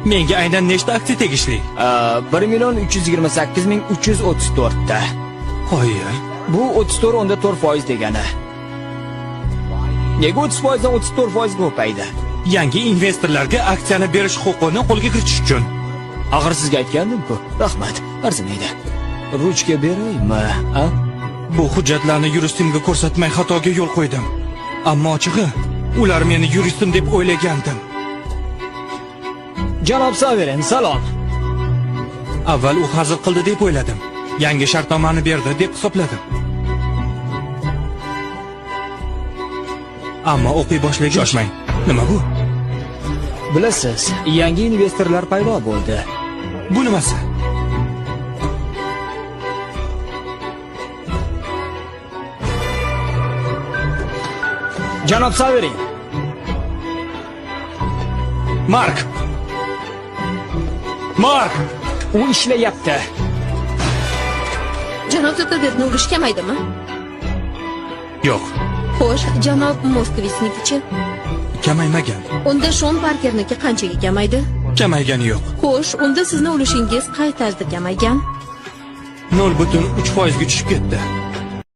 Menga aynan nechta aksiya tegishli? 1 328 334 ta. Qoyil. Bu 34,4% degani. Nega 30% dan 34% ko'paydi? Yangi investorlarga aksiyani berish huquqini qo'lga kiritish uchun. Axir sizga aytgandim-ku. Rahmat, arzimaydi. Ruchka beraymi, a? Bu hujjatlarni yuristimga ko'rsatmay xatoga yo'l qo'ydim. Ammo ochig'i, ular meni yuristim deb o'ylagandim. Janob Saverin, salom. Avval u hazil qildi deb o'yladim. Yangi shartnomani berdi deb hisobladim. Ammo o'qiy boshlagach, shoshmang. Nima bu? Bilasiz, yangi investorlar paydo bo'ldi. Bu nimasi? Janob Saverin, Mark! Mark! u ishlayapti. Janob Zukerbergni ulushi kamaydimi? Yo'q, Xo'sh, janob Moskvitsnikichi? kamaymagan. Unda Shon Parkerniki qanchaga kamaydi? Kamaygani yo'q. Xo'sh, unda sizni ulushingiz qay tarzda kamaygan? 0,3% ga tushib ketdi.